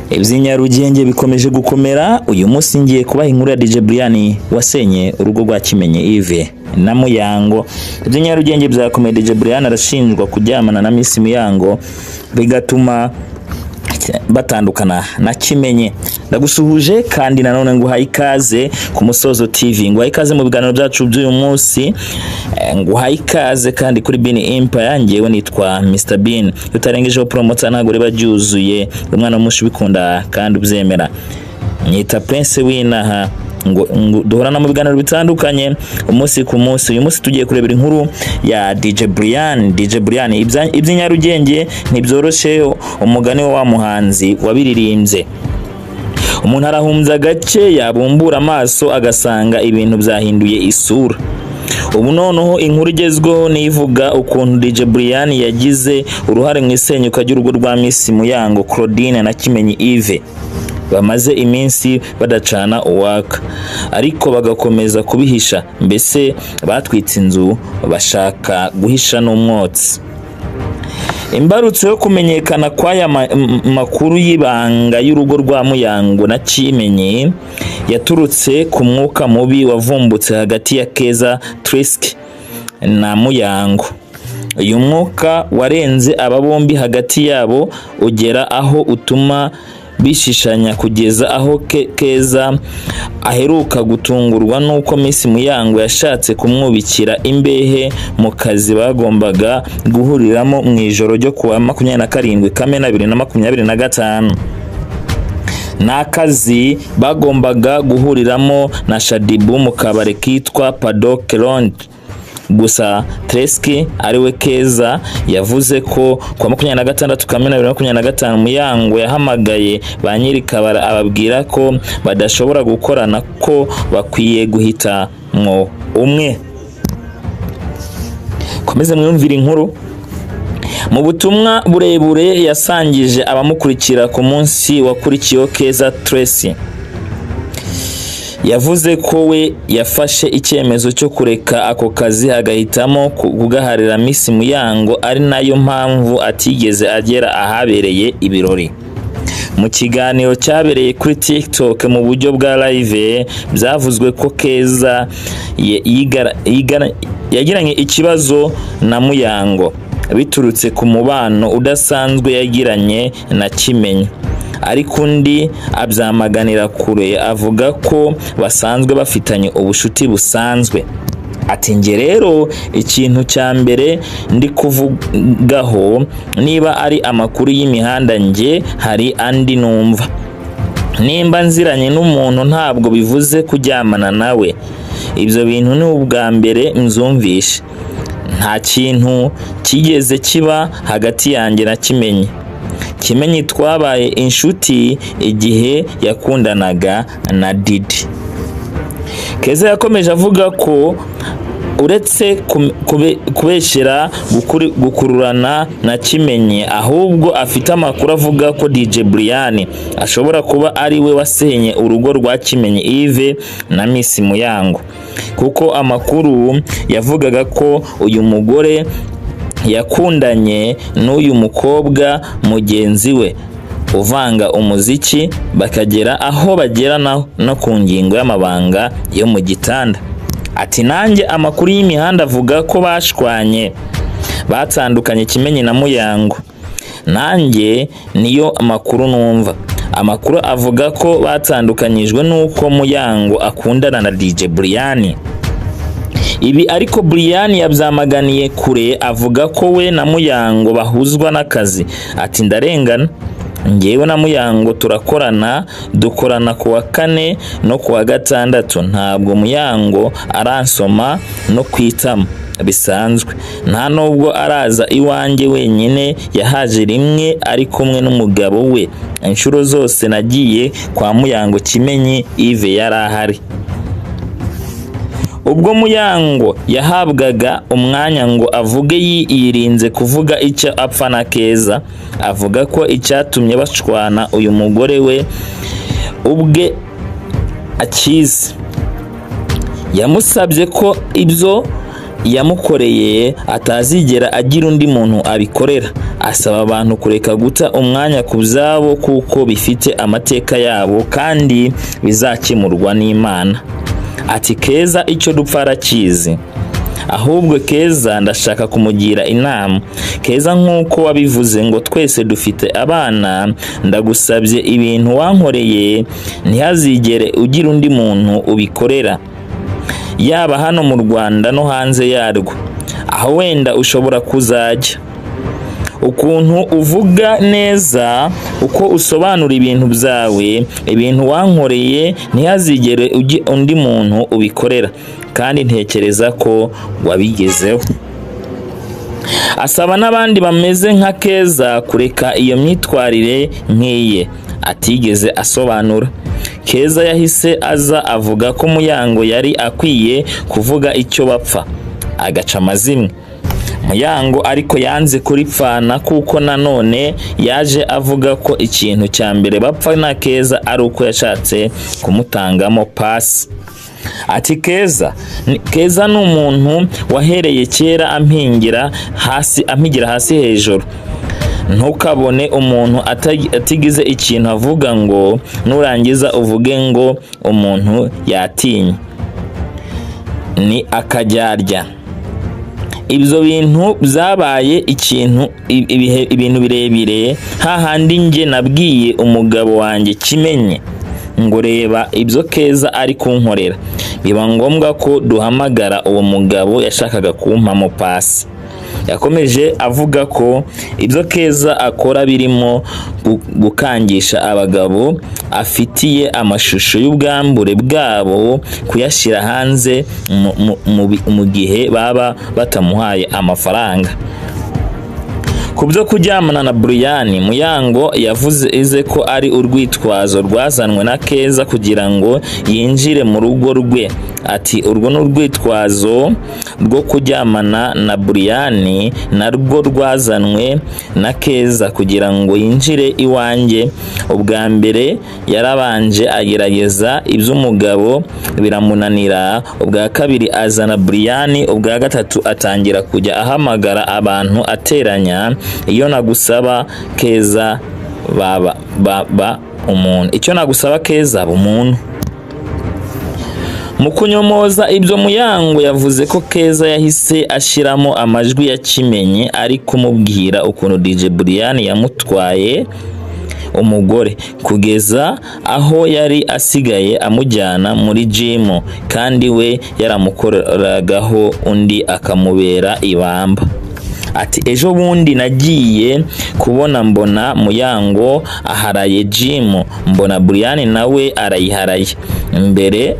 Iby'i Nyarugenge bikomeje gukomera. Uyu munsi ngiye kubaha inkuru ya DJ Brian wasenye urugo rwa Kimenyi Yves na Muyango. Iby'i Nyarugenge byakomeye. DJ Brian arashinjwa kuryamana na Miss Muyango, bigatuma batandukana na Kimenyi. Ndagusuhuje kandi nanone nguhaye ikaze ku Musozo TV, nguhaye ikaze mu biganiro byacu by'uyu munsi, nguhaye ikaze kandi kuri Bin Empire. Ngewe nitwa Mr Bin. Iyo utarengejeho promoter ntabwo riba ryuzuye. Umwana w'umusha ubikunda kandi ubyemera, nyita Prince w'inaha, ngo duhorana mu biganiro bitandukanye umunsi ku munsi. Uyu munsi tugiye kurebera inkuru ya DJ Brian. DJ Brian, iby'i Nyarugenge ntibyoroshye, umugani wa wa muhanzi wabiririmbye. Umuntu arahumbya gake, yabumbura amaso agasanga ibintu byahinduye isura. Ubu noneho inkuru igezweho nivuga ukuntu DJ Brian yagize uruhare mu isenyuka ry'urugo rwa Miss Muyango Claudine na Kimenyi Yves, bamaze iminsi badacana uwaka ariko bagakomeza kubihisha, mbese batwitse inzu bashaka guhisha n'umwotsi. Imbarutso yo kumenyekana kw'aya makuru y'ibanga y'urugo rwa Muyango na Kimenyi yaturutse ku mwuka mubi wavumbutse hagati ya Keza Trisk na Muyango. Uyu mwuka warenze aba bombi hagati yabo, ugera aho utuma bishishanya, kugeza aho Keza aheruka gutungurwa n'uko Miss Muyango yashatse kumwubikira imbehe mu kazi bagombaga guhuriramo mu ijoro ryo kuwa 27 Kamena 2025. Ni akazi bagombaga guhuriramo na Shaddyboo mu kabari kitwa Paddock Lounge. Gusa Treski, ariwe Keza, yavuze ko kuwa 26 Kamena 2025 Muyango yahamagaye ba nyiri kabari, ababwira ko badashobora gukorana, ko bakwiye guhitamwo umwe. Komeze mwiyumvire inkuru. Mu butumwa burebure yasangije abamukurikira ku munsi wakurikiyeho, Keza Tracy yavuze ko we yafashe icyemezo cyo kureka ako kazi, agahitamo kugaharira Miss Muyango, ari nayo mpamvu atigeze agera ahabereye ibirori. Mu kiganiro cyabereye kuri TikTok mu buryo bwa live, byavuzwe ko Keza yagiranye ikibazo na Muyango biturutse ku mubano udasanzwe yagiranye na Kimenyi, ariko undi abyamaganira kure, avuga ko basanzwe bafitanye ubushuti busanzwe. Ati: "Njye rero ikintu cya mbere ndi kuvugaho, niba ari amakuru y'imihanda, njye hari andi numva. Nimba nziranye n'umuntu ntabwo bivuze kuryamana nawe. Ibyo bintu ni ubwa mbere mzumvishe. Nta kintu kigeze kiba hagati yanjye na Kimenyi. Kimenyi twabaye inshuti igihe yakundanaga na Didi." Keza yakomeje avuga ko uretse kubeshyera gukururana na Kimenyi, ahubwo afite amakuru avuga ko DJ Brian ashobora kuba ari we wasenye urugo rwa Kimenyi Yves na Miss Muyango, kuko amakuru yavugaga ko uyu mugore yakundanye n'uyu mukobwa mugenzi we uvanga umuziki, bakagera aho bagera no ku ngingo y'amabanga yo mu gitanda. Ati: "Nanjye amakuru y'imihanda avuga ko bashwanye, batandukanye, Kimenyi na Muyango. Nanjye niyo amakuru numva. Amakuru avuga ko batandukanyijwe n'uko Muyango akundana na DJ Brian." Ibi ariko Brian yabyamaganiye kure, avuga ko we na Muyango bahuzwa n'akazi. Ati: "Ndarengana. Njyewe na Muyango turakorana, dukorana ku wa kane no ku wa gatandatu. Ntabwo Muyango aransoma no ku itama bisanzwe, nta nubwo araza iwanjye wenyine, yahaje rimwe ari kumwe n'umugabo we. Inshuro zose nagiye kwa Muyango, Kimenyi Yves yari ahari." Ubwo Muyango yahabwaga umwanya ngo avuge, yirinze kuvuga icyo apfa na Keza, avuga ko icyatumye bashwana uyu mugore we ubwe akizi. Yamusabye ko ibyo Yamukoreye atazigera agira undi muntu abikorera. Asaba abantu kureka guta umwanya ku byabo kuko bifite amateka yabo kandi bizakemurwa n'Imana. Ati: "Keza icyo dupfa arakizi. Ahubwo Keza ndashaka kumugira inama. Keza, nk'uko wabivuze ngo twese dufite abana, ndagusabye, ibintu wankoreye ntihazigere ugira undi muntu ubikorera, yaba hano mu Rwanda no hanze yarwo, aho wenda ushobora kuzajya. Ukuntu uvuga neza, uko usobanura ibintu byawe, ibintu wankoreye ntihazigere undi muntu ubikorera, kandi ntekereza ko wabigezeho." Asaba n'abandi bameze nka Keza kureka iyo myitwarire nk'iye atigeze asobanura. Keza yahise aza avuga ko Muyango yari akwiye kuvuga icyo bapfa, agaca amazimwe. Muyango ariko yanze kuripfana, kuko nanone yaje avuga ko ikintu cya mbere bapfa na Keza ari uko yashatse kumutangamo pasi. Ati: "Keza ni umuntu wahereye kera ampingira hasi, ampigira hasi hejuru. Ntukabone umuntu atigize ikintu avuga ngo nurangiza uvuge ngo umuntu yatinye, ni akajyarya. Ibyo bintu byabaye ikintu ibihe, ibintu birebire, hahandi njye nabwiye umugabo wanjye Kimenye ngo reba ibyo Keza ari kunkorera, biba ngombwa ko duhamagara uwo mugabo yashakaga kumpamo pasi." Yakomeje avuga ko ibyo Keza akora birimo gukangisha abagabo afitiye amashusho y'ubwambure bwabo kuyashyira hanze mu gihe baba batamuhaye amafaranga. Ku byo kuryamana na Brian, Muyango yavuze ize ko ari urwitwazo rwazanwe na Keza kugira ngo yinjire mu rugo rwe. Ati: "Urwo ni urwitwazo rwo kuryamana na Brian, narwo rwazanwe na Keza kugira ngo yinjire iwanjye. Ubwa mbere yarabanje agerageza iby'umugabo biramunanira, ubwa kabiri azana Brian, ubwa gatatu atangira kujya ahamagara abantu ateranya. Iyo nagusaba Keza, baba ba umuntu, icyo nagusaba Keza, ba umuntu." Mu kunyomoza ibyo, Muyango yavuze ko Keza yahise ashyiramo amajwi ya Kimenyi ari kumubwira ukuntu DJ Brian yamutwaye umugore, kugeza aho yari asigaye amujyana muri gym kandi we yaramukoragaho undi akamubera ibamba. Ati: "Ejo bundi nagiye kubona mbona Muyango aharaye gym, mbona Brian nawe arayiharaye. Mbere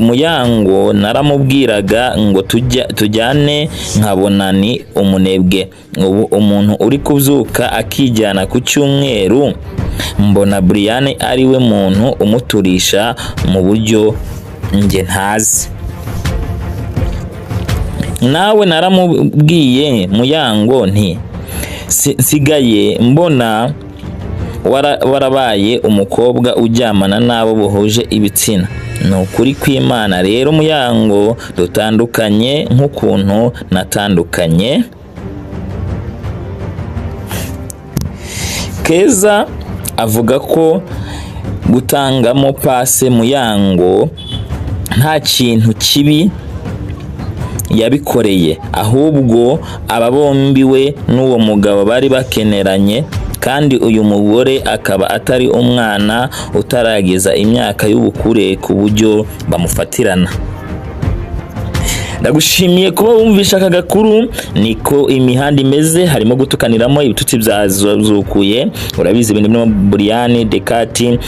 Muyango naramubwiraga ngo tujyane nkabona ni umunebwe. Ubu umuntu uri kubyuka akijyana ku cyumweru, mbona Brian ari we muntu umuturisha mu buryo njye ntazi. Nawe naramubwiye Muyango nti nsigaye mbona warabaye umukobwa uryamana n'abo buhuje ibitsina. Ni ukuri kw'Imana rero Muyango, dutandukanye nk'ukuntu natandukanye." Keza avuga ko gutangamo pase Muyango nta kintu kibi yabikoreye, ahubwo aba bombi, we n'uwo mugabo, bari bakeneranye, kandi uyu mugore akaba atari umwana utarageza imyaka y'ubukure ku buryo bamufatirana. Ndagushimiye kuba wumvisha aka gakuru. Niko imihanda imeze, harimo gutukaniramo, ibitutsi byazukuye. Urabizi, ibintu birimo Brian Dekati,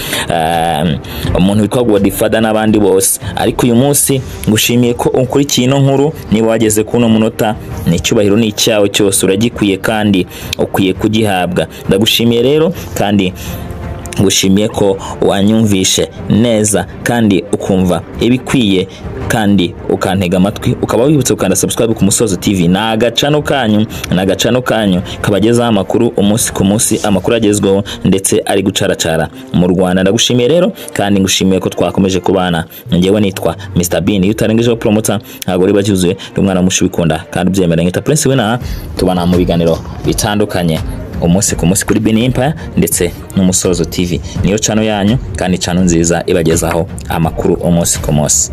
umuntu witwa Godfather n'abandi bose. Ariko uyu munsi ngushimiye ko ukurikiye ino nkuru. Niba wageze kuno munota, ni icyubahiro, ni icyawe cyose, uragikwiye kandi ukwiye kugihabwa. Ndagushimiye rero kandi Ngushimiye ko wanyumvishe neza kandi ukumva ibikwiye kandi ukantega amatwi, ukaba wibutse gukanda subscribe ku Musozo TV. Ni agacano kanyu, ni agacano kanyu kabagezaho amakuru umunsi ku munsi, amakuru agezweho ndetse ari gucaracara mu Rwanda. Ndagushimiye rero kandi ngushimiye ko twakomeje kubana. Njyewe nitwa Mr Bean, iyo utarengejeho promoter ntabwo riba ryuzuye. Ndi umwana mushi ubikunda kandi ubyemera, nkita Prince Winner. Tubana mu biganiro bitandukanye umunsi ku munsi kuri Bean Empire ndetse n'Umusozo TV. Niyo channel yanyu kandi channel nziza ibagezaho amakuru umunsi ku munsi.